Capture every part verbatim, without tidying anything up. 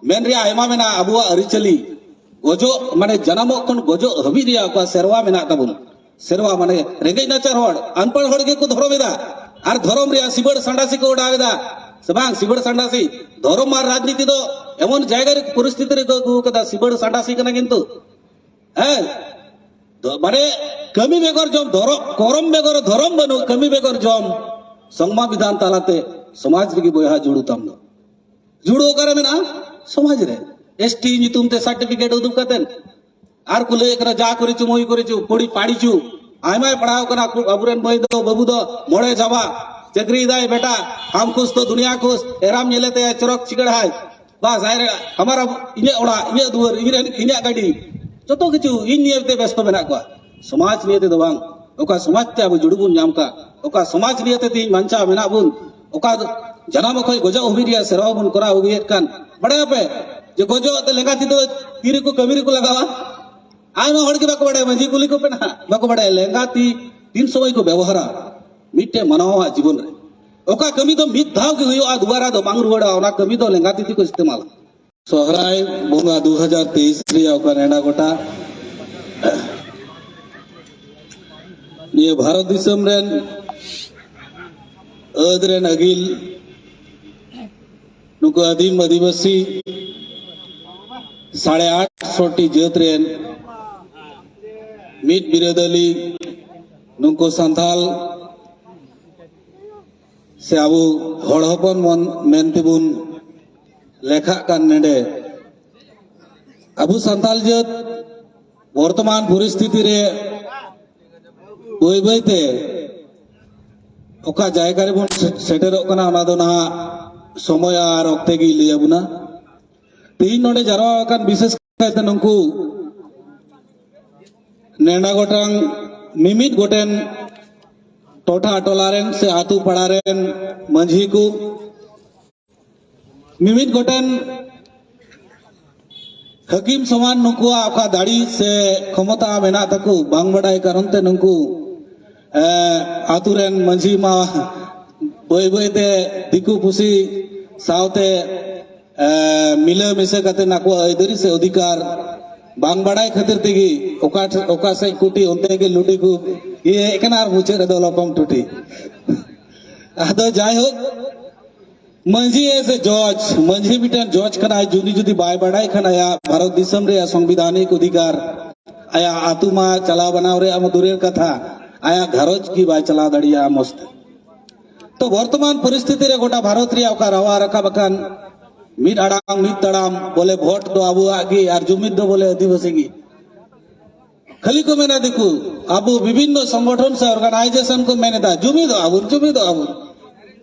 ᱢᱮᱱ ᱨᱮᱭᱟᱜ ᱟᱭᱢᱟ ᱢᱮᱱᱟᱜᱼᱟ᱾ ᱟᱵᱚᱣᱟᱜ ᱟᱹᱨᱤᱪᱟᱹᱞᱤ, ᱜᱚᱡᱚᱜ ᱢᱟᱱᱮ ᱡᱟᱱᱟᱢᱚᱜ ᱠᱷᱚᱱ ᱜᱚᱡᱚᱜ ᱦᱟᱹᱵᱤᱡ ᱨᱮᱭᱟᱜ ᱚᱠᱟ ᱥᱮᱨᱣᱟ ᱢᱮᱱᱟᱜ ᱛᱟᱵᱚᱱ, ᱥᱮᱨᱣᱟ ᱢᱟᱱᱮ ᱨᱮᱸᱜᱮᱡ ᱱᱟᱪᱟᱨ ᱦᱚᱲ, ᱟᱱᱯᱟᱲ ᱦᱚᱲ ᱜᱮᱠᱚ ᱫᱷᱚᱨᱚᱢ ᱮᱫᱟ᱾ ᱟᱨ ᱫᱷᱚᱨᱚᱢ ᱨᱮᱭᱟᱜ ᱥᱤᱵᱟᱹᱲ ᱥᱟᱸᱰᱟᱥᱤ ᱠᱚ ᱚᱰᱟᱣ ᱮᱫᱟ, ᱥᱮ ᱵᱟᱝ? ᱥᱤᱵᱟᱹᱲ ᱥᱟᱸᱰᱟᱥᱤ, ᱫᱷᱚᱨᱚᱢ ᱟᱨ ᱨᱟᱡᱽᱱᱤᱛᱤ ᱫᱚ ᱮᱢᱚᱱ ᱡᱟᱭᱜᱟ ᱨᱮ, ᱯᱚᱨᱤᱥᱛᱷᱤᱛᱤ ᱨᱮᱠᱚ ᱟᱹᱜᱩ ᱟᱠᱟᱫᱟ, ᱥᱤᱵᱟᱹᱲ ᱥᱟᱸᱰᱟᱥᱤ ᱠᱟᱱᱟ ᱠᱤᱱᱛᱩ᱾ ᱦᱮᱸ, ᱫᱚ-, ᱢᱟᱱᱮ ᱠᱟᱹᱢᱤ ᱵᱮᱜᱚᱨ ᱡᱚᱢ, ᱫᱷᱚᱨᱚ-, ᱠᱚᱨᱚᱢ ᱵᱮᱜᱚᱨ ᱫᱷᱚᱨᱚᱢ ᱵᱟᱹᱱᱩᱜ, ᱠᱟᱹᱢᱤ ᱵᱮᱜᱚᱨ ᱡᱚᱢ, ᱥᱚᱝᱵᱤᱫᱷᱟᱱ ᱛᱟᱞᱟᱛᱮ ᱥᱚᱢᱟᱡᱽ ᱨᱮᱜᱮ ᱵᱚᱭᱦᱟ ᱡᱩᱲᱩ ᱛᱟᱢ ᱫᱚ᱾ ᱡᱩᱲᱩ ᱚᱠᱟᱨᱮ ᱢᱮᱱᱟᱜᱼᱟ? ᱥᱚᱢᱟᱡᱽ ᱨᱮ᱾ ᱮᱥ ᱴᱤ ᱧᱩᱛᱩᱢ ᱛᱮ ᱥᱟᱨᱴᱤᱯᱷᱤᱠᱮᱴ ᱩᱫᱩᱜ ᱠᱟᱛᱮ ᱟᱨ ᱠᱚ ᱞᱟᱹᱭ ᱠᱟᱱᱟ, ᱡᱟ ᱠᱚᱨᱮᱪᱩ, ᱢᱚᱭ ᱠᱚᱨᱮᱪᱩ, ᱯᱚᱲᱤ ᱯᱟᱲᱤᱪᱩ, ᱟᱭᱢᱟᱭ ᱯᱟᱲᱦᱟᱣ ᱠᱟᱱᱟ, ᱠᱩ-, ᱟᱵᱚᱨᱮᱱ ᱢᱟᱹᱭ ᱫᱚ, ᱵᱟᱹᱵᱩ ᱫᱚ ᱢᱚᱬᱮ ᱡᱟᱵᱟ ᱪᱟᱹᱠᱨᱤᱭᱮᱫᱟᱭ ᱵᱮᱴᱟ, ᱦᱟᱢ ᱠᱷᱩᱥ ᱛᱚ ᱫᱩᱱᱤᱭᱟ ᱠᱷᱩᱥ, ᱮᱨᱟᱢ ᱧᱮᱞᱮ ᱛᱟᱭᱟ ᱪᱚᱨᱚᱠ ᱪᱤᱠᱟᱹᱲᱦᱟᱭ, ᱵᱟᱥ, ᱟᱭ ᱨᱮ, ᱦᱟᱢᱟᱨᱟ, ᱤᱧᱟᱹᱜ ᱚᱲᱟᱜ, ᱤᱧᱟᱹᱜ ᱫᱩᱣᱟᱹᱨ, ᱤᱧ ᱨᱮᱱ, ᱤᱧᱟᱹᱜ ᱜᱟᱹᱰᱤ, ᱡᱚᱛᱚ ᱠᱤᱪᱷᱩ ᱤᱧ ᱧᱮᱞ ᱛᱮ ᱵᱮᱥᱛᱚ ᱢᱮᱱᱟᱜ ᱠᱚᱣᱟ᱾ ᱥᱚᱢᱟᱡᱽ ᱱᱤᱭᱮ ᱛᱮᱫᱚ ᱵᱟᱝ, ᱚᱠᱟ ᱥᱚᱢᱟᱡᱽ ᱛᱮ ᱟᱵᱚ ᱡᱩᱲᱩ ᱵᱚᱱ ᱧᱟᱢ ᱠᱟᱜ, ᱚᱠᱟ ᱥᱚᱢᱟᱡᱽ ᱱᱤᱭᱮ ᱛᱮ ᱛᱮᱦᱮᱧ ᱵᱟᱧᱪᱟᱣ ᱢᱮᱱᱟᱜ ᱵᱚᱱ, ᱚᱠᱟ ᱡᱟᱱᱟᱢ ᱠᱷᱚᱱ ᱜᱚᱡᱚᱜ ᱦᱟᱹᱵᱤᱡ ᱨᱮᱭᱟᱜ ᱥᱮᱨᱣᱟ ᱵᱚᱱ ᱠᱚᱨᱟᱣ ᱟᱹᱜᱩᱭᱮᱫ ᱠᱟᱱ, ᱵᱟᱲᱟᱭᱟᱯᱮ ᱡᱮ ᱜᱚᱡᱚᱜ ᱛᱮ ᱞᱮᱸᱜᱟ ᱛᱤ ᱫᱚ ᱛᱤ ᱨᱮᱠᱚ ᱠᱟᱹᱢᱤ ᱨᱮᱠᱚ ᱞᱟᱜᱟᱣᱟ? ᱟᱭᱢᱟ ᱦᱚᱲ ᱜᱮ ᱵᱟᱠᱚ ᱵᱟᱲᱟᱭᱟ, ᱢᱟᱹᱡᱷᱤ ᱠᱩᱞᱤ ᱠᱚᱯᱮ ᱱᱟᱦᱟᱜ, ᱵᱟᱠᱚ ᱵᱟᱲᱟᱭᱟ ᱞᱮᱸᱜᱟ ᱛᱤ ᱛᱤᱱ ᱥᱚᱢᱚᱭ ᱠᱚ ᱵᱮᱵᱚᱦᱟᱨᱟ ᱢᱤᱫᱴᱮᱱ ᱢᱟᱱᱣᱟᱣᱟᱜ ᱡᱤᱵᱚᱱ ᱨᱮ᱾ ᱚᱠᱟ ᱠᱟᱹᱢᱤ ᱫᱚ ᱢᱤᱫ ᱫᱷᱟᱣ ᱜᱮ ᱦᱩᱭᱩᱜᱼᱟ, ᱫᱩᱵᱟᱨᱟ ᱫᱚ ᱵᱟᱝ ᱨᱩᱣᱟᱹᱲᱟ, ᱚᱱᱟ ᱠᱟᱹᱢᱤ ᱫᱚ ᱞᱮᱸᱜᱟ ᱛᱤ ᱛᱮᱠᱚ ᱤᱥᱛᱮᱢᱟᱞᱟ᱾ ᱥᱚᱦᱨᱟᱭ ᱵᱚᱸᱜᱟ ᱫᱩ ᱦᱟᱡᱟᱨ ᱛᱮᱭᱤᱥ ᱨᱮᱭᱟᱜ ᱚᱠᱟ ᱱᱮᱰᱟ ᱜᱚᱴᱟ, ᱱᱤᱭᱟᱹ ᱵᱷᱟᱨᱚᱛ ᱫᱤᱥᱚᱢ ᱨᱮᱱ ᱟᱹᱫ ᱨᱮᱱ ᱟᱹᱜᱤᱞ ᱱᱩᱠᱩ ᱟᱹᱫᱤᱢ ᱟᱹᱫᱤᱵᱟᱹᱥᱤ ᱥᱟᱲᱮ ᱟᱴᱥᱚ ᱴᱤ ᱡᱟᱹᱛ ᱨᱮᱱ ᱢᱤᱫ ᱵᱤᱨᱟᱹᱫᱟᱹᱞᱤ ᱱᱩᱠᱩ ᱥᱟᱱᱛᱟᱞ ᱥᱮ ᱟᱵᱚ ᱦᱚᱲ ᱦᱚᱯᱚᱱ ᱢᱚᱱ ᱢᱮᱱᱛᱮᱵᱚᱱ ᱞᱮᱠᱷᱟᱜ ᱠᱟᱱ ᱱᱮᱰᱮ, ᱟᱵᱚ ᱥᱟᱱᱛᱟᱞ ᱡᱟᱹᱛ ᱵᱚᱨᱛᱚᱢᱟᱱ ᱯᱚᱨᱤᱥᱛᱷᱤᱛᱤ ᱨᱮ ᱵᱟᱹᱭ ᱵᱟᱹᱭ ᱛᱮ ᱚᱠᱟ ᱡᱟᱭᱜᱟ ᱨᱮᱵᱚᱱ ᱥᱮ-, ᱥᱮᱴᱮᱨᱚᱜ ᱠᱟᱱᱟ, ᱚᱱᱟ ᱫᱚ ᱱᱟᱦᱟᱜ ᱥᱚᱢᱚᱭ ᱟᱨ ᱚᱠᱛᱮ ᱜᱮᱭ ᱞᱟᱹᱭ ᱟᱵᱚᱱᱟ᱾ ᱛᱮᱦᱮᱧ ᱱᱚᱰᱮ ᱡᱟᱨᱣᱟ ᱟᱠᱟᱱ ᱵᱤᱥᱮᱥ ᱠᱟᱭᱛᱮ ᱱᱩᱠᱩ ᱱᱮᱰᱟ ᱜᱚᱴᱟᱝ ᱢᱤᱢᱤᱫ ᱜᱚᱴᱮᱱ ᱴᱚᱴᱷᱟ ᱴᱚᱞᱟ ᱨᱮᱱ ᱥᱮ ᱟᱹᱛᱩ ᱯᱟᱲᱟ ᱨᱮᱱ ᱢᱟᱹᱡᱷᱤ ᱠᱚ, ᱢᱤᱢᱤᱫ ᱜᱚᱴᱮᱱ ᱦᱟᱹᱠᱤᱢ ᱥᱚᱢᱟᱱ ᱱᱩᱠᱩᱣᱟᱜ ᱚᱠᱟ ᱫᱟᱲᱮ ᱥᱮ ᱠᱷᱚᱢᱚᱛᱟ ᱢᱮᱱᱟᱜ ᱛᱟᱠᱚ, ᱵᱟᱝ ᱵᱟᱰᱟᱭ ᱠᱟᱨᱚᱱ ᱛᱮ ᱱᱩᱠᱩ, ᱮ, ᱟᱛᱳ ᱨᱮᱱ ᱢᱟᱹᱡᱷᱤ ᱢᱟ ᱵᱟᱹᱭ ᱵᱟᱹᱭ ᱛᱮ ᱫᱤᱠᱩ ᱯᱩᱥᱤ ᱥᱟᱶᱛᱮ ᱮ, ᱢᱤᱞᱟᱹ ᱢᱤᱥᱟᱹ ᱠᱟᱛᱮ ᱟᱠᱚᱣᱟᱜ ᱟᱹᱭᱫᱟᱹᱨᱤ ᱥᱮ ᱚᱫᱷᱤᱠᱟᱨ ᱵᱟᱝ ᱵᱟᱲᱟᱭ ᱠᱷᱟᱹᱛᱤᱨ ᱛᱮᱜᱮ ᱚᱠᱟ ᱴᱷᱮ-, ᱚᱠᱟ ᱥᱮᱫ ᱠᱩᱴᱤ ᱚᱱᱛᱮ ᱜᱮ ᱞᱩᱴᱤ ᱠᱚ ᱤᱭᱟᱹ ᱮᱫ ᱠᱟᱱᱟ ᱟᱨ ᱢᱩᱪᱟᱹᱫ ᱨᱮᱫᱚ ᱞᱚᱯᱚᱢ ᱴᱩᱴᱤ᱾ ᱟᱫᱚ ᱡᱟᱭᱦᱳᱠ, ᱢᱟᱹᱡᱷᱤ ᱮ ᱥᱮ ᱡᱚᱡᱽ, ᱢᱟᱹᱡᱷᱤ ᱢᱤᱫᱴᱮᱱ ᱡᱚᱡᱽ ᱠᱟᱱᱟᱭ, ᱡᱩᱫᱤ ᱡᱩᱫᱤ ᱵᱟᱭ ᱵᱟᱲᱟᱭ ᱠᱷᱟᱱ ᱟᱭᱟᱜ ᱵᱷᱟᱨᱚᱛ ᱫᱤᱥᱚᱢ ᱨᱮᱭᱟᱜ ᱥᱚᱝᱵᱤᱫᱷᱟᱱᱤᱠ ᱚᱫᱷᱤᱠᱟᱨ, ᱟᱭᱟᱜ ᱟᱹᱛᱩ ᱢᱟ ᱪᱟᱞᱟᱣ ᱵᱟᱱᱟᱣ ᱨᱮᱭᱟᱜ ᱢᱟ ᱫᱩᱨᱮᱨ ᱠᱟᱛᱷᱟ, ᱟᱭᱟᱜ ᱜᱷᱟᱨᱚᱸᱡᱽ ᱜᱮ ᱵᱟᱭ ᱪᱟᱞᱟᱣ ᱫᱟᱲᱮᱭᱟᱜᱼᱟ ᱢᱚᱡᱽ ᱛᱮ᱾ ᱛᱚ ᱵᱚᱨᱛᱚᱢᱟᱱ ᱯᱚᱨᱤᱥᱛᱷᱤᱛᱤ ᱨᱮ ᱜᱚᱴᱟ ᱵᱷᱟᱨᱚᱛ ᱨᱮᱭᱟᱜ ᱚᱠᱟ ᱨᱟᱣᱟ ᱨᱟᱠᱟᱵ ᱟᱠᱟᱱ ᱢᱤᱫ ᱟᱲᱟᱝ ᱢᱤᱫ ᱛᱟᱲᱟᱢ, ᱵᱚᱞᱮ ᱵᱷᱳᱴ ᱫᱚ ᱟᱵᱚᱣᱟᱜ ᱜᱮ ᱟᱨ ᱡᱩᱢᱤᱫ ᱫᱚ ᱵᱚᱞᱮ ᱟᱹᱫᱤᱵᱟᱹᱥᱤ ᱜᱮ᱾ ᱠᱷᱟᱹᱞᱤ ᱠᱚ ᱢᱮᱱᱟ ᱫᱤᱠᱩ, ᱟᱵᱚ ᱵᱤᱵᱷᱤᱱᱱᱚ ᱥᱚᱝᱜᱚᱴᱷᱚᱱ ᱥᱮ organization ᱠᱚ ᱢᱮᱱ ᱮᱫᱟ, "ᱡᱩᱢᱤᱫᱚᱜ ᱟᱵᱚᱱ, ᱡᱩᱢᱤᱫᱚᱜ ᱟᱵᱚᱱ᱾"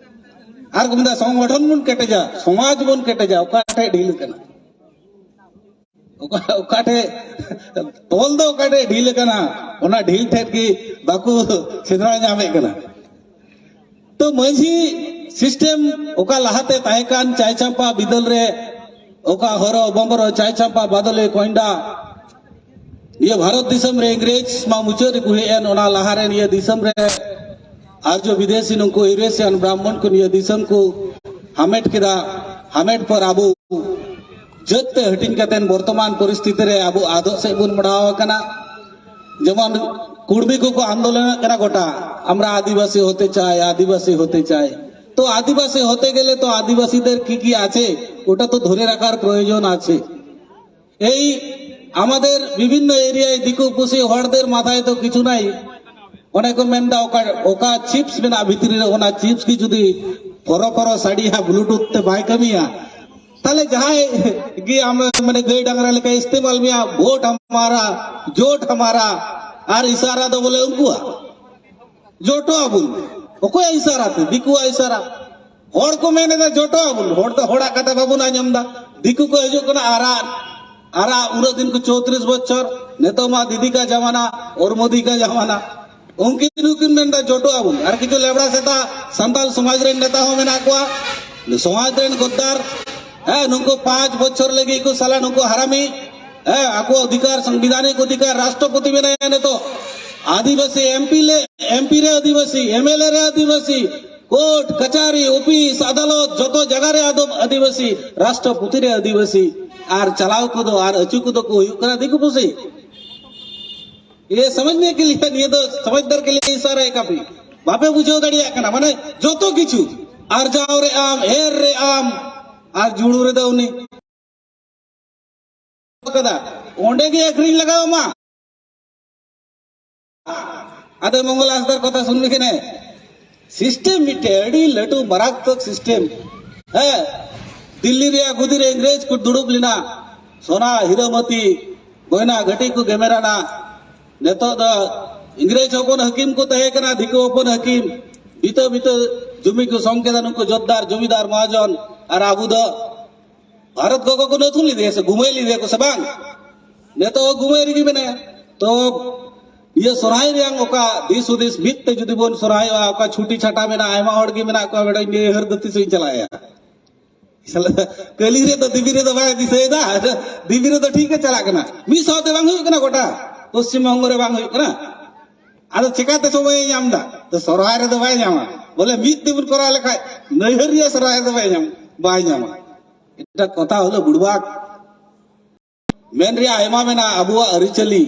ᱟᱨ ᱠᱚ ᱢᱮᱱᱫᱟ, "ᱥᱚᱝᱜᱚᱴᱷᱚᱱ ᱵᱚᱱ ᱠᱮᱴᱮᱡᱟ, ᱥᱚᱢᱟᱡᱽ ᱵᱚᱱ ᱠᱮᱴᱮᱡᱟ᱾" ᱚᱠᱟ ᱴᱷᱮᱡ ᱰᱷᱤᱞ ᱠᱟᱱᱟ? ᱚᱠᱟ, ᱚᱠᱟ ᱴᱷᱮᱡ ᱛᱚᱞ ᱫᱚ ᱚᱠᱟ ᱴᱷᱮᱡ ᱰᱷᱤᱞ ᱠᱟᱱᱟ? ᱚᱱᱟ ᱰᱷᱤᱞ ᱴᱷᱮᱡ ᱜᱮ ᱵᱟᱠᱚ ᱥᱮᱸᱫᱽᱨᱟ ᱧᱟᱢᱮᱫ ᱠᱟᱱᱟ᱾ ᱛᱚ ᱢᱟᱹᱡᱷᱤ system ᱚᱠᱟ ᱞᱟᱦᱟᱛᱮ ᱛᱟᱦᱮᱸ ᱠᱟᱱ ᱪᱟᱭ ᱪᱟᱢᱯᱟ ᱵᱤᱫᱟᱹᱞ ᱨᱮ, ᱚᱠᱟ ᱦᱚᱨᱚ ᱵᱚᱢᱵᱚᱨᱚ ᱪᱟᱭ ᱪᱟᱢᱯᱟ ᱵᱟᱫᱚᱞᱮ ᱠᱚᱭᱰᱟ, ᱱᱤᱭᱟᱹ ᱵᱷᱟᱨᱚᱛ ᱫᱤᱥᱚᱢ ᱨᱮ ᱤᱝᱨᱮᱡᱽ ᱢᱟ ᱢᱩᱪᱟᱹᱫ ᱨᱮᱠᱚ ᱦᱮᱡ ᱮᱱ, ᱚᱱᱟ ᱞᱟᱦᱟᱨᱮ ᱱᱤᱭᱟᱹ ᱫᱤᱥᱚᱢ ᱨᱮ ᱟᱨᱡᱚ ᱵᱤᱫᱮᱥᱤ ᱱᱩᱠᱩ Eurasian ᱵᱨᱟᱦᱢᱚᱱ ᱠᱚ ᱱᱤᱭᱟᱹ ᱫᱤᱥᱚᱢ ᱠᱚ ᱦᱟᱢᱮᱴ ᱠᱮᱫᱟ᱾ ᱦᱟᱢᱮᱴ ᱯᱚᱨ ᱟᱵᱚ ᱡᱟᱹᱛ ᱛᱮ ᱦᱟᱹᱴᱤᱧ ᱠᱟᱛᱮᱱ ᱵᱚᱨᱛᱚᱢᱟᱱ ᱯᱚᱨᱤᱥᱛᱷᱤᱛᱤ ᱨᱮ ᱟᱵᱚ ᱟᱫᱚᱜ ᱥᱮᱫ ᱵᱚᱱ ᱢᱟᱲᱟᱣ ᱟᱠᱟᱱᱟ᱾ ᱡᱮᱢᱚᱱ ᱠᱩᱲᱢᱤ ᱠᱚᱠᱚ ᱟᱱᱫᱳᱞᱚᱱᱮᱫ ᱠᱟᱱᱟ ᱜᱚᱴᱟ, "আমরা আদিবাসী হতে চাই, আদিবাসী হতে চাই।" তো আদিবাসী হতে গেলে তো আদিবাসীদের কি কি আছে, ওটা তো ধরে রাখার প্রয়োজন আছে। এই আমাদের বিভিন্ন এরিয়ায় দিকু পুষি হড়দের মাথায় তো কিছু নাই। অনেকে মেন্দা ওকা, ওকা চিপস মেনা ভিতরে, ওনা চিপস কি যদি ফরো ফরো সাড়িয়া ব্লুটুথ তে বাই কামিয়া, তাহলে যাহাই কি আমরা মানে গাই ডাংরা লেখা ইস্তেমাল মিয়া, ভোট হামারা, জোট হামারা, আর ইশারা তো বলে উনকুয়া, "ᱡᱳᱴᱚᱜ ᱟᱵᱚᱱ᱾" ᱚᱠᱚᱭᱟᱜ ᱤᱥᱟᱨᱟ ᱛᱮ? ᱫᱤᱠᱩᱣᱟᱜ ᱤᱥᱟᱨᱟ᱾ ᱦᱚᱲ ᱠᱚ ᱢᱮᱱ ᱮᱫᱟ, "ᱡᱳᱴᱚᱜ ᱟᱵᱚᱱ᱾" ᱦᱚᱲ ᱫᱚ ᱦᱚᱲᱟᱜ ᱠᱟᱛᱷᱟ ᱵᱟᱵᱚᱱ ᱟᱸᱡᱚᱢ ᱮᱫᱟ᱾ ᱫᱤᱠᱩ ᱠᱚ ᱦᱤᱡᱩᱜ ᱠᱟᱱᱟ, ᱟᱨᱟᱜ, ᱟᱨᱟᱜ ᱩᱱᱟᱹᱜ ᱫᱤᱱ ᱠᱚ ᱪᱳᱛᱨᱤᱥ ᱵᱚᱪᱷᱚᱨ, ᱱᱤᱛᱚᱜ ᱢᱟ ᱫᱤᱫᱤ ᱠᱟ ᱡᱟᱢᱟᱱᱟ ᱚᱨ ᱢᱳᱫᱤ ᱠᱟ ᱡᱟᱢᱟᱱᱟ᱾ ᱩᱱᱠᱤᱱ ᱦᱚᱸᱠᱤᱱ ᱢᱮᱱ ᱮᱫᱟ, "ᱡᱳᱴᱚᱜ ᱟᱵᱚᱱ᱾" ᱟᱨ ᱠᱤᱪᱷᱩ ᱞᱮᱵᱲᱟ ᱥᱮᱛᱟ ᱥᱟᱱᱛᱟᱞ ᱥᱚᱢᱟᱡᱽ ᱨᱮᱱ ᱱᱮᱛᱟ ᱦᱚᱸ ᱢᱮᱱᱟᱜ ᱠᱚᱣᱟ, ᱥᱚᱢᱟᱡᱽ ᱨᱮᱱ ᱜᱚᱫᱫᱟᱨ᱾ ᱦᱮᱸ, ᱱᱩᱠᱩ ᱯᱟᱸᱪ ᱵᱚᱪᱷᱚᱨ ᱞᱟᱹᱜᱤᱫ ᱠᱚ ᱥᱟᱞᱟ, ᱱᱩᱠᱩ ᱦᱟᱨᱟᱢᱤ᱾ ᱦᱮᱸ, ᱟᱠᱚ ᱚᱫᱷᱤᱠᱟᱨ, ᱥᱚᱝᱵᱤᱫᱷᱟᱱᱤᱠ ᱚᱫᱷᱤᱠᱟᱨ, ᱨᱟᱥᱴᱨᱚᱯᱚᱛᱤ ᱢᱮᱱᱟᱭᱟ ᱱᱤᱛᱚᱜ᱾ ᱟᱹᱫᱤᱵᱟᱹᱥᱤ ᱮᱢᱯᱤ ᱞᱮ, ᱮᱢᱯᱤ ᱨᱮ ᱟᱹᱫᱤᱵᱟᱹᱥᱤ, ᱮᱢᱮᱞᱮ ᱨᱮ ᱟᱹᱫᱤᱵᱟᱹᱥᱤ, ᱠᱳᱨᱴ ᱠᱟᱪᱟᱨᱤ ᱚᱯᱷᱤᱥ ᱟᱫᱟᱞᱚᱛ ᱡᱚᱛᱚ ᱡᱟᱭᱜᱟ ᱨᱮ ᱟᱫᱚ ᱟᱹᱫᱤᱵᱟᱹᱥᱤ, ᱨᱟᱥᱴᱨᱚᱯᱚᱛᱤ ᱨᱮ ᱟᱹᱫᱤᱵᱟᱹᱥᱤ, ᱟᱨ ᱪᱟᱞᱟᱣ ᱠᱚᱫᱚ ᱟᱨ ᱟᱹᱪᱩ ᱠᱚᱫᱚ ᱠᱚ ᱦᱩᱭᱩᱜ ᱠᱟᱱᱟ ᱫᱤᱠᱩ ᱯᱩᱥᱤ᱾ ᱤᱭᱟᱹ ᱥᱚᱢᱚᱡᱽ ᱢᱮ ᱠᱮ ᱞᱤᱭᱮ, ᱱᱤᱭᱟᱹ ᱫᱚ ᱥᱚᱢᱚᱡᱽᱫᱟᱨ ᱠᱮ ᱞᱤᱭᱮ ᱤᱥᱟᱨᱟ ᱦᱮ ᱠᱟᱯᱷᱤ᱾ ᱵᱟᱯᱮ ᱵᱩᱡᱷᱟᱹᱣ ᱫᱟᱲᱮᱭᱟᱜ ᱠᱟᱱᱟ, ᱢᱟᱱᱮ ᱡᱚᱛᱚ ᱠᱤᱪᱷᱩ ᱟᱨᱡᱟᱣ ᱨᱮ ᱟᱢ, ᱮᱨ ᱨᱮ ᱟᱢ, ᱟᱨ ᱡᱩᱲᱩ ᱨᱮᱫᱚ ᱩᱱᱤ ᱠᱟᱫᱟ, ᱚᱸᱰᱮ ᱜᱮ ᱟᱹᱠᱷᱨᱤᱧ ᱞᱟᱜᱟᱣ ᱟᱢᱟ᱾ ᱟᱫᱚ ᱢᱚᱝᱜᱚᱞ ᱦᱟᱸᱥᱫᱟᱨ ᱠᱟᱛᱷᱟ ᱥᱩᱱ ᱞᱮᱠᱷᱟᱱᱮ, ᱥᱤᱥᱴᱮᱢ ᱢᱤᱫᱴᱮᱡ ᱟᱹᱰᱤ ᱞᱟᱹᱴᱩ ᱢᱟᱨᱟᱠᱛᱚᱠ ᱥᱤᱥᱴᱮᱢ᱾ ᱦᱮᱸ, ᱫᱤᱞᱞᱤ ᱨᱮᱭᱟᱜ ᱜᱩᱫᱤ ᱨᱮ ᱤᱝᱨᱮᱡᱽ ᱠᱚ ᱫᱩᱲᱩᱵ ᱞᱮᱱᱟ, ᱥᱚᱱᱟ ᱦᱤᱨᱟᱹ ᱢᱟᱹᱛᱤ ᱜᱚᱭᱱᱟ ᱜᱷᱟᱹᱴᱤ ᱠᱚ ᱜᱮᱢᱮᱨᱟᱱᱟ᱾ ᱱᱤᱛᱚᱜ ᱫᱚ ᱤᱝᱨᱮᱡᱽ ᱦᱚᱯᱚᱱ ᱦᱟᱹᱠᱤᱢ ᱠᱚ ᱛᱟᱦᱮᱸ ᱠᱟᱱᱟ, ᱫᱤᱠᱩ ᱦᱚᱯᱚᱱ ᱦᱟᱹᱠᱤᱢ, ᱵᱤᱛᱟᱹ ᱵᱤᱛᱟᱹ ᱡᱩᱢᱤ ᱠᱚ ᱥᱚᱝ ᱠᱮᱫᱟ ᱱᱩᱠᱩ ᱡᱳᱛᱫᱟᱨ ᱡᱚᱢᱤᱫᱟᱨ ᱢᱟᱦᱟᱡᱚᱱ, ᱟᱨ ᱟᱵᱚ ᱫᱚ ᱵᱷᱟᱨᱚᱛ ᱜᱚᱜᱚ ᱠᱚ ᱱᱟᱹᱛᱷᱩᱱ ᱞᱮᱫᱮᱭᱟ ᱥᱮ ᱜᱩᱢᱟᱹᱭ ᱞᱮᱫᱮᱭᱟ ᱠᱚ ᱥᱮ ᱵᱟᱝ? ᱱᱤᱛᱚᱜ ᱦᱚᱸ ᱜᱩᱢᱟᱹᱭ ᱨᱮᱜᱮ ᱢᱮᱱᱟᱭᱟ᱾ ᱛᱚ ᱱᱤᱭᱟᱹ ᱥᱚᱨᱦᱟᱭ ᱨᱮᱭᱟᱝ ᱚᱠᱟ ᱫᱤᱥ ᱦᱩᱫᱤᱥ ᱢᱤᱫ ᱛᱮ ᱡᱩᱫᱤ ᱵᱚᱱ ᱥᱚᱨᱦᱟᱭᱚᱜᱼᱟ, ᱚᱠᱟ ᱪᱷᱩᱴᱤ ᱪᱷᱟᱴᱟ ᱢᱮᱱᱟᱜᱼᱟ, ᱟᱭᱢᱟ ᱦᱚᱲ ᱜᱮ ᱢᱮᱱᱟᱜ ᱠᱚᱣᱟ, ᱢᱮᱰᱚ ᱤᱧ ᱦᱟᱹᱨ ᱫᱚ ᱛᱤᱥ ᱤᱧ ᱪᱟᱞᱟᱜᱼᱟ? ᱥᱟᱞᱟ, ᱠᱟᱹᱞᱤ ᱨᱮᱫᱚ ᱫᱮᱵᱤ ᱨᱮᱫᱚ ᱵᱟᱭ ᱫᱤᱥᱟᱹᱭᱮᱫᱟ, ᱫᱮᱵᱤ ᱨᱮᱫᱚ ᱴᱷᱤᱠ ᱜᱮ ᱪᱟᱞᱟᱜ ᱠᱟᱱᱟ, ᱢᱤᱫ ᱥᱟᱶᱛᱮ ᱵᱟᱝ ᱦᱩᱭᱩᱜ ᱠᱟᱱᱟ ᱜᱚᱴᱟ ᱯᱚᱥᱪᱤᱢ ᱵᱚᱝᱜᱚ ᱨᱮ ᱵᱟᱝ ᱦᱩᱭᱩᱜ ᱠᱟᱱᱟ᱾ ᱟᱫᱚ ᱪᱮᱠᱟᱛᱮ ᱥᱚᱢᱚᱭᱮ ᱧᱟᱢ ᱮᱫᱟ? ᱛᱚ ᱥᱚᱨᱦᱟᱭ ᱨᱮᱫᱚ ᱵᱟᱭ ᱧᱟᱢᱟ, ᱵᱚᱞᱮ ᱢᱤᱫ ᱛᱮᱵᱚᱱ ᱠᱚᱨᱟᱣ ᱞᱮᱠᱷᱟᱡ ᱱᱟᱹᱭᱦᱟᱹᱨᱤᱭᱟᱹ ᱥᱚᱨᱦᱟᱭ ᱨᱮᱫᱚ ᱵᱟᱭ ᱧᱟᱢᱟ, ᱵᱟᱭ ᱧᱟᱢᱟ᱾ ᱮᱴᱟᱜ ᱠᱚᱛᱷᱟ ᱦᱚᱞᱚ ᱵᱩᱲᱵᱟᱠ ᱢᱮᱱ ᱨᱮᱭᱟᱜ ᱟᱭᱢᱟ ᱢᱮᱱᱟᱜᱼᱟ᱾ ᱟᱵᱚᱣᱟᱜ ᱟᱹᱨᱤᱪᱟᱹᱞᱤ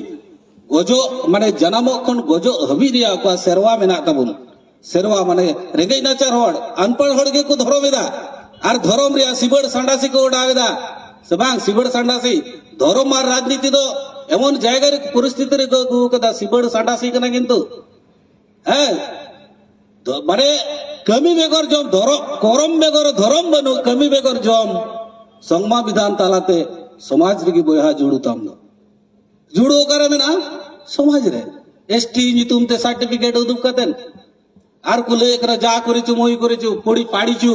ᱜᱚᱡᱚᱜ, ᱢᱟᱱᱮ ᱡᱟᱱᱟᱢᱚᱜ ᱠᱷᱚᱱ ᱜᱚᱡᱚᱜ ᱦᱟᱹᱵᱤᱡ ᱨᱮᱭᱟᱜ ᱚᱠᱟ ᱥᱮᱨᱣᱟ ᱢᱮᱱᱟᱜ ᱛᱟᱵᱚᱱ, ᱥᱮᱨᱣᱟ ᱢᱟᱱᱮ ᱨᱮᱸᱜᱮᱡ ᱱᱟᱪᱟᱨ ᱦᱚᱲ, ᱟᱱᱯᱟᱲ ᱦᱚᱲ ᱜᱮᱠᱚ ᱫᱷᱚᱨᱚᱢ ᱮᱫᱟ, ᱟᱨ ᱫᱷᱚᱨᱚᱢ ᱨᱮᱭᱟᱜ ᱥᱤᱵᱟᱹᱲ ᱥᱟᱸᱰᱟᱥᱤ ᱠᱚ ᱚᱰᱟᱣ ᱮᱫᱟ, ᱥᱮ ᱵᱟᱝ? ᱥᱤᱵᱟᱹᱲ ᱥᱟᱸᱰᱟᱥᱤ, ᱫᱷᱚᱨᱚᱢ ᱟᱨ ᱨᱟᱡᱽᱱᱤᱛᱤ ᱫᱚ ᱮᱢᱚᱱ ᱡᱟᱭᱜᱟ ᱨᱮ, ᱯᱚᱨᱤᱥᱛᱷᱤᱛᱤ ᱨᱮᱠᱚ ᱟᱹᱜᱩ ᱠᱟᱫᱟ, ᱥᱤᱵᱟᱹᱲ ᱥᱟᱸᱰᱟᱥᱤ ᱠᱟᱱᱟ᱾ ᱠᱤᱱᱛᱩ ᱦᱮᱸ, ᱫᱚ-, ᱢᱟᱱᱮ ᱠᱟᱹᱢᱤ ᱵᱮᱜᱚᱨ ᱡᱚᱢ, ᱫᱷᱚᱨᱚᱢ, ᱠᱚᱨᱚᱢ ᱵᱮᱜᱚᱨ ᱫᱷᱚᱨᱚᱢ ᱵᱟᱹᱱᱩᱜ, ᱠᱟᱹᱢᱤ ᱵᱮᱜᱚᱨ ᱡᱚᱢ, ᱥᱚᱝᱢᱟ ᱵᱤᱫᱷᱟᱱ ᱛᱟᱞᱟᱛᱮ ᱥᱚᱢᱟᱡᱽ ᱨᱮᱜᱮ ᱵᱚᱭᱦᱟ ᱡᱩᱲᱩ ᱛᱟᱢ ᱫᱚ᱾ ᱡᱩᱲᱩ ᱚᱠᱟᱨᱮ ᱢᱮᱱᱟᱜᱼᱟ? ᱥᱚᱢᱟᱡᱽ ᱨᱮ᱾ ᱮᱥ ᱴᱤ ᱧᱩᱛᱩᱢ ᱛᱮ ᱥᱟᱨᱴᱤᱯᱷᱤᱠᱮᱴ ᱩᱫᱩᱜ ᱠᱟᱛᱮ ᱟᱨ ᱠᱚ ᱞᱟᱹᱭᱮᱫ ᱠᱟᱱᱟ, "ᱡᱟ ᱠᱚᱨᱮᱪᱩ, ᱢᱚᱭ ᱠᱚᱨᱮᱪᱩ, ᱯᱚᱲᱤ ᱯᱟᱲᱤᱪᱩ,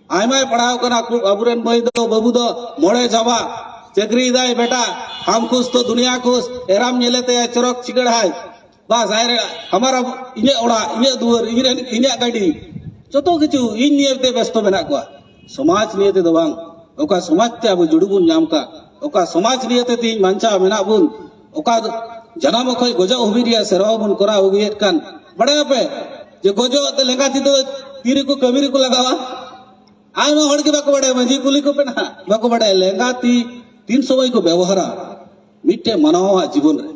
ᱟᱭᱢᱟᱭ ᱯᱟᱲᱦᱟᱣ ᱠᱟᱱᱟ, ᱠᱩ-, ᱟᱵᱚᱨᱮᱱ ᱢᱟᱹᱭ ᱫᱚ, ᱵᱟᱹᱵᱩ ᱫᱚ ᱢᱚᱬᱮ ᱡᱟᱵᱟ, ᱪᱟᱹᱠᱨᱤᱭᱮᱫᱟᱭ ᱵᱮᱴᱟ, ᱦᱟᱢ ᱠᱷᱩᱥ ᱛᱚ ᱫᱩᱱᱤᱭᱟ ᱠᱷᱩᱥ, ᱮᱨᱟᱢ ᱧᱮᱞᱮ ᱛᱟᱭᱟ ᱪᱚᱨᱚᱠ ᱪᱤᱠᱟᱹᱲᱦᱟᱭ, ᱵᱟᱥ, ᱟᱭ ᱨᱮ, ᱦᱟᱢᱟᱨᱟ, ᱤᱧᱟᱹᱜ ᱚᱲᱟᱜ, ᱤᱧᱟᱹᱜ ᱫᱩᱣᱟᱹᱨ, ᱤᱧ ᱨᱮᱱ, ᱤᱧᱟᱹᱜ ᱜᱟᱹᱰᱤ, ᱡᱚᱛᱚ ᱠᱤᱪᱷᱩ ᱤᱧ ᱱᱤᱭᱮ ᱛᱮ ᱵᱮᱥᱛᱚ ᱢᱮᱱᱟᱜ ᱠᱚᱣᱟ, ᱥᱚᱢᱟᱡᱽ ᱱᱤᱭᱮ ᱛᱮᱫᱚ ᱵᱟᱝ᱾ ᱚᱠᱟ ᱥᱚᱢᱟᱡᱽ ᱛᱮ ᱟᱵᱚ ᱡᱩᱲᱩ ᱵᱚᱱ ᱧᱟᱢ ᱠᱟᱜ, ᱚᱠᱟ ᱥᱚᱢᱟᱡᱽ ᱱᱤᱭᱮ ᱛᱮ ᱛᱮᱦᱮᱧ ᱵᱟᱧᱪᱟᱣ ᱢᱮᱱᱟᱜ ᱵᱚᱱ, ᱚᱠᱟ ᱡᱟᱱᱟᱢ ᱠᱷᱚᱱ ᱜᱚᱡᱚᱜ ᱦᱟᱹᱵᱤᱡ ᱨᱮᱭᱟᱜ ᱥᱮᱨᱣᱟ ᱵᱚᱱ ᱠᱚᱨᱟᱣ ᱟᱹᱜᱩᱭᱮᱫ ᱠᱟᱱ, ᱵᱟᱲᱟᱭᱟᱯᱮ ᱡᱮ ᱜᱚᱡᱚᱜ ᱛᱮ ᱞᱮᱸᱜᱟ ᱛᱤ ᱫᱚ ᱛᱤ ᱨᱮᱠᱚ ᱠᱟᱹᱢᱤ ᱨᱮᱠᱚ ᱞᱟᱜᱟᱣᱟ᱾ ᱟᱭᱢᱟ ᱦᱚᱲ ᱜᱮ ᱵᱟᱠᱚ ᱵᱟᱲᱟᱭᱟ, ᱢᱟᱹᱡᱷᱤ ᱠᱩᱞᱤ ᱠᱚᱯᱮ ᱱᱟᱦᱟᱜ, ᱵᱟᱠᱚ ᱵᱟᱲᱟᱭᱟ ᱞᱮᱸᱜᱟ ᱛᱤ ᱛᱤᱱ ᱥᱚᱢᱚᱭ ᱠᱚ ᱵᱮᱵᱚᱦᱟᱨᱟ ᱢᱤᱫᱴᱮᱱ ᱢᱟᱱᱣᱟᱣᱟᱜ ᱡᱤᱵᱚᱱ ᱨᱮ᱾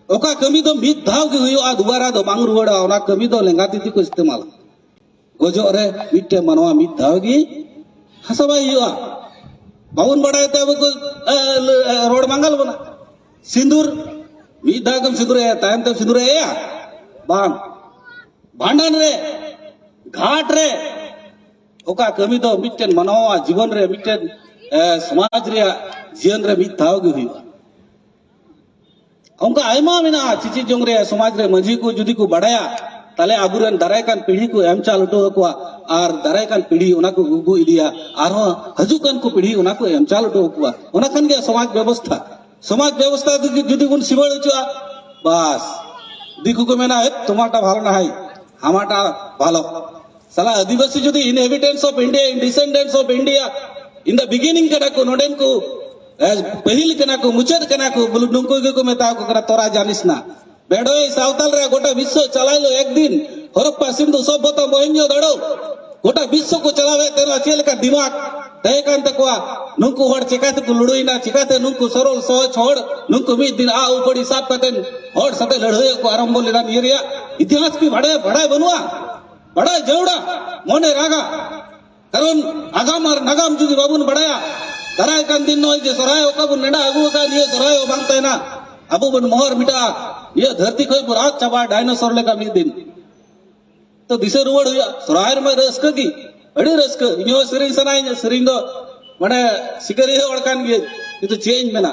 ᱚᱠᱟ ᱠᱟᱹᱢᱤ ᱫᱚ ᱢᱤᱫ ᱫᱷᱟᱣ ᱜᱮ ᱦᱩᱭᱩᱜᱼᱟ, ᱫᱩᱵᱟᱨᱟ ᱫᱚ ᱵᱟᱝ ᱨᱩᱣᱟᱹᱲᱟ, ᱚᱱᱟ ᱠᱟᱹᱢᱤ ᱫᱚ ᱞᱮᱸᱜᱟ ᱛᱤ ᱛᱮᱠᱚ ᱤᱥᱛᱮᱢᱟᱞᱟ᱾ ᱜᱚᱡᱚᱜ ᱨᱮ ᱢᱤᱫᱴᱮᱱ ᱢᱟᱱᱣᱟ ᱢᱤᱫ ᱫᱷᱟᱣ ᱜᱮ ᱦᱟᱥᱟ ᱵᱟᱭ ᱦᱩᱭᱩᱜᱼᱟ᱾ ᱵᱟᱵᱚᱱ ᱵᱟᱲᱟᱭ ᱛᱮ ᱟᱵᱚ ᱠᱚ, ᱮ, ᱮ, ᱨᱚᱲ ᱢᱟᱸᱜᱟᱞ ᱵᱚᱱᱟ᱾ ᱥᱤᱸᱫᱩᱨ, ᱢᱤᱫ ᱫᱷᱟᱣ ᱜᱮᱢ ᱥᱤᱸᱫᱩᱨ ᱮᱭᱟ, ᱛᱟᱭᱚᱢ ᱛᱮᱢ ᱥᱤᱸᱫᱩᱨ ᱮᱭᱟ? ᱵᱟᱝ᱾ ᱵᱷᱟᱸᱰᱟᱱ ᱨᱮ, ᱜᱷᱟᱴ ᱨᱮ, ᱚᱠᱟ ᱠᱟᱹᱢᱤ ᱫᱚ ᱢᱤᱫᱴᱮᱱ ᱢᱟᱱᱣᱟ ᱡᱤᱵᱚᱱ ᱨᱮ, ᱢᱤᱫᱴᱮᱱ, ᱮ, ᱥᱚᱢᱟᱡᱽ ᱨᱮᱭᱟᱜ ᱡᱤᱭᱚᱱ ᱨᱮ ᱢᱤᱫ ᱫᱷᱟᱣ ᱜᱮ ᱦᱩᱭᱩᱜᱼᱟ᱾ ᱚᱱᱠᱟ ᱟᱭᱢᱟ ᱢᱮᱱᱟᱜᱼᱟ ᱪᱮᱪᱮᱫ ᱡᱚᱝ ᱨᱮ᱾ ᱥᱚᱢᱟᱡᱽ ᱨᱮ ᱢᱟᱹᱡᱷᱤ ᱠᱚ ᱡᱩᱫᱤ ᱠᱚ ᱵᱟᱲᱟᱭᱟ, ᱛᱟᱦᱞᱮ ᱟᱵᱚᱨᱮᱱ ᱫᱟᱨᱟᱭ ᱠᱟᱱ ᱯᱤᱲᱦᱤ ᱠᱚ ᱮᱢ ᱪᱟᱞ ᱦᱚᱴᱚ ᱟᱠᱚᱣᱟ, ᱟᱨ ᱫᱟᱨᱟᱭ ᱠᱟᱱ ᱯᱤᱲᱦᱤ ᱚᱱᱟ ᱠᱚ ᱟᱹᱜᱩ ᱤᱫᱤᱭᱟ, ᱟᱨᱦᱚᱸ ᱦᱤᱡᱩᱜ ᱠᱟᱱ ᱠᱚ ᱯᱤᱲᱦᱤ ᱚᱱᱟ ᱠᱚ ᱮᱢ ᱪᱟᱞ ᱦᱚᱴᱚ ᱟᱠᱚᱣᱟ᱾ ᱚᱱᱟ ᱠᱟᱱ ᱜᱮᱭᱟ ᱥᱚᱢᱟᱡᱽ ᱵᱮᱵᱚᱥᱛᱷᱟ᱾ ᱥᱚᱢᱟᱡᱽ ᱵᱮᱵᱚᱥᱛᱷᱟ ᱡᱩᱫᱤ, ᱡᱩᱫᱤ ᱵᱚᱱ ᱥᱤᱵᱟᱹᱲ ᱦᱚᱪᱚᱜᱼᱟ, ᱵᱟᱥ, ᱫᱤᱠᱩ ᱠᱚ ᱢᱮᱱᱟ, "ᱮ, ᱛᱚᱢᱟᱨᱴᱟ ᱵᱷᱟᱞᱚ ᱱᱟᱦᱟᱭ, ᱦᱟᱢᱟᱴᱟ ᱵᱷᱟᱞᱚ᱾" ᱥᱟᱞᱟ ᱟᱹᱫᱤᱵᱟᱹᱥᱤ ᱡᱩᱫᱤ inhabitants of India, descendants of India, in the beginning ᱠᱟᱱᱟ ᱠᱚ, ᱱᱚᱰᱮᱱ ᱠᱚ, ᱮ, ᱯᱟᱹᱦᱤᱞ ᱠᱟᱱᱟ ᱠᱚ, ᱢᱩᱪᱟᱹᱫ ᱠᱟᱱᱟ ᱠᱚ, ᱵᱚᱞᱮ ᱱᱩᱠᱩ ᱜᱮᱠᱚ ᱢᱮᱛᱟ ᱠᱚ ᱠᱟᱱᱟ, ᱛᱚᱨᱟ ᱡᱟᱱᱤᱥ ᱱᱟ᱾ ᱵᱮᱰᱳᱭ ᱥᱟᱶᱛᱟᱞ ᱨᱮ ᱜᱚᱴᱟ ᱵᱤᱥᱥᱚ ᱪᱟᱞᱟᱣ ᱞᱮ ᱮᱠᱫᱤᱱ, ᱦᱚᱨᱚᱯᱯᱟ, ᱥᱤᱱᱫᱷᱩ ᱥᱚᱵᱷᱚᱛᱟ, ᱢᱚᱦᱮᱧᱡᱳ ᱫᱟᱲᱳ, ᱜᱚᱴᱟ ᱵᱤᱥᱥᱚ ᱠᱚ ᱪᱟᱞᱟᱣᱮᱫ ᱛᱟᱦᱮᱱᱟ᱾ ᱪᱮᱫ ᱞᱮᱠᱟ ᱫᱤᱢᱟᱜᱽ ᱛᱟᱦᱮᱸ ᱠᱟᱱ ᱛᱟᱠᱚᱣᱟ, ᱱᱩᱠᱩ ᱦᱚᱲ ᱪᱮᱠᱟ ᱛᱮᱠᱚ ᱞᱩᱲᱩᱭᱮᱱᱟ, ᱪᱮᱠᱟᱛᱮ ᱱᱩᱠᱩ ᱥᱚᱨᱚᱞ ᱥᱚᱦᱚᱡ ᱦᱚᱲ, ᱱᱩᱠᱩ ᱢᱤᱫ ᱫᱤᱱ ᱟᱜ ᱩᱯᱟᱹᱲᱤ ᱥᱟᱵ ᱠᱟᱛᱮ ᱦᱚᱲ ᱥᱟᱛᱮ ᱞᱟᱹᱲᱦᱟᱹᱭᱚᱜ ᱠᱚ ᱟᱨᱟᱢᱵᱚ ᱞᱮᱫᱟ᱾ ᱱᱤᱭᱟᱹ ᱨᱮᱭᱟᱜ ᱤᱛᱤᱦᱟᱥ ᱠᱤ ᱵᱟᱰᱟᱭ, ᱵᱟᱰᱟᱭ ᱵᱟᱹᱱᱩᱜᱼᱟ? ᱵᱟᱰᱟᱭ ᱡᱟᱹᱨᱩᱲᱟ, ᱢᱚᱱᱮ ᱨᱟᱜᱟ᱾ ᱠᱟᱨᱚᱱ ᱟᱜᱟᱢ ᱟᱨ ᱱᱟᱜᱟᱢ ᱡᱩᱫᱤ ᱵᱟᱵᱚᱱ ᱵᱟᱲᱟᱭᱟ, ᱫᱟᱨᱟᱭ ᱠᱟᱱ ᱫᱤᱱ ᱱᱚᱜᱼᱚᱭ ᱡᱮ ᱥᱚᱨᱦᱟᱭ ᱚᱠᱟ ᱵᱚᱱ ᱱᱮᱰᱟ ᱟᱹᱜᱩ ᱟᱠᱟᱫ, ᱱᱤᱭᱟᱹ ᱥᱚᱨᱦᱟᱭ ᱦᱚᱸ ᱵᱟᱝ ᱛᱟᱦᱮᱱᱟ, ᱟᱵᱚ ᱵᱚᱱ ᱢᱚᱦᱚᱨ ᱢᱮᱴᱟᱜᱼᱟ᱾ ᱱᱤᱭᱟᱹ ᱫᱷᱟᱹᱨᱛᱤ ᱠᱷᱚᱱ ᱵᱚᱱ ᱟᱫ ᱪᱟᱵᱟᱜᱼᱟ ᱰᱟᱭᱱᱳᱥᱚᱨ ᱞᱮᱠᱟ ᱢᱤᱫ ᱫᱤᱱ᱾ ᱛᱚ ᱫᱤᱥᱟᱹ ᱨᱩᱣᱟᱹᱲ ᱦᱩᱭᱩᱜᱼᱟ᱾ ᱥᱚᱨᱦᱟᱭ ᱨᱮᱢᱟ ᱨᱟᱹᱥᱠᱟᱹ ᱜᱮ, ᱟᱹᱰᱤ ᱨᱟᱹᱥᱠᱟᱹ᱾ ᱤᱧ ᱦᱚᱸ ᱥᱮᱨᱮᱧ ᱥᱟᱱᱟᱭᱤᱧᱟ, ᱥᱮᱨᱮᱧ ᱫᱚ ᱢᱟᱱᱮ ᱥᱤᱠᱟᱹᱨᱤᱭᱟᱹ ᱦᱚᱲ ᱠᱟᱱ ᱜᱤᱭᱟᱹᱧ, ᱠᱤᱱᱛᱩ ᱪᱮᱫ ᱤᱧ ᱢᱮᱱᱟ,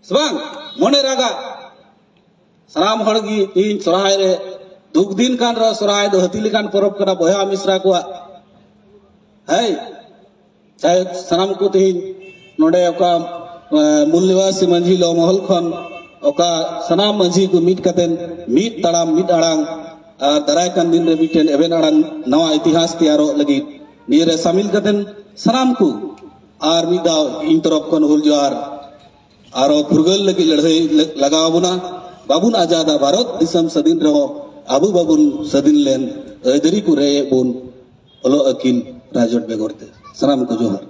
ᱥᱮ ᱵᱟᱝ? ᱢᱚᱱᱮ ᱨᱟᱜᱟ᱾ ᱥᱟᱱᱟᱢ ᱦᱚᱲ ᱜᱮ ᱛᱮᱦᱮᱧ ᱥᱚᱨᱦᱟᱭ ᱨᱮ ᱫᱩᱠ ᱫᱤᱱ ᱠᱟᱱ ᱨᱮᱦᱚᱸ, ᱥᱚᱨᱦᱟᱭ ᱫᱚ ᱦᱟᱹᱛᱤ ᱞᱮᱠᱟᱱ ᱯᱚᱨᱚᱵᱽ ᱠᱟᱱᱟ ᱵᱚᱭᱦᱟ ᱢᱤᱥᱨᱟ ᱠᱚᱣᱟᱜ᱾ ᱦᱮᱸ, ᱡᱟᱭᱦᱳᱠ, ᱥᱟᱱᱟᱢ ᱠᱚ ᱛᱮᱦᱮᱧ ᱱᱚᱰᱮ ᱚᱠᱟ, ᱮ, ᱢᱩᱞ ᱱᱤᱵᱟᱥᱤ ᱢᱟᱹᱡᱷᱤ ᱞᱚ ᱢᱚᱦᱚᱞ ᱠᱷᱚᱱ ᱚᱠᱟ ᱥᱟᱱᱟᱢ ᱢᱟᱹᱡᱷᱤ ᱠᱚ ᱢᱤᱫ ᱠᱟᱛᱮᱱ ᱢᱤᱫ ᱛᱟᱲᱟᱢ ᱢᱤᱫ ᱟᱲᱟᱝ ᱟᱨ ᱫᱟᱨᱟᱭ ᱠᱟᱱ ᱫᱤᱱ ᱨᱮ ᱢᱤᱫᱴᱮᱱ ᱮᱵᱷᱮᱱ ᱟᱲᱟᱝ ᱱᱟᱣᱟ ᱤᱛᱤᱦᱟᱥ ᱛᱮᱭᱟᱨᱚᱜ ᱞᱟᱹᱜᱤᱫ ᱱᱤᱭᱟᱹ ᱨᱮ ᱥᱟᱢᱤᱞ ᱠᱟᱛᱮᱱ ᱥᱟᱱᱟᱢ ᱠᱚ ᱟᱨ ᱢᱤᱫ ᱫᱷᱟᱣ ᱤᱧ ᱛᱚᱨᱚᱯ ᱠᱷᱚᱱ ᱦᱩᱞ ᱡᱚᱦᱟᱨ᱾ ᱟᱨᱚ ᱯᱷᱩᱨᱜᱟᱹᱞ ᱞᱟᱹᱜᱤᱫ ᱞᱟᱹᱲᱦᱟᱹᱭ ᱞᱟᱜᱟᱣ ᱵᱚᱱᱟ᱾ ᱵᱟᱵᱚᱱ ᱟᱡᱟᱫᱟ, ᱵᱷᱟᱨᱚᱛ ᱫᱤᱥᱚᱢ ᱥᱟᱹᱫᱷᱤᱱ ᱨᱮᱦᱚᱸ ᱟᱵᱚ ᱵᱟᱵᱚᱱ ᱥᱟᱹᱫᱷᱤᱱ ᱞᱮᱱ᱾ ᱟᱹᱭᱫᱟᱹᱨᱤ ᱠᱚ ᱨᱮᱭᱮᱫ ᱵᱚᱱ ᱚᱞᱚᱜ ᱟᱹᱠᱤᱞ ᱨᱟᱡᱚᱴ ᱵᱮᱜᱚᱨ ᱛᱮ᱾ ᱥᱟᱱᱟᱢ ᱠᱚ ᱡᱚᱦᱟᱨ᱾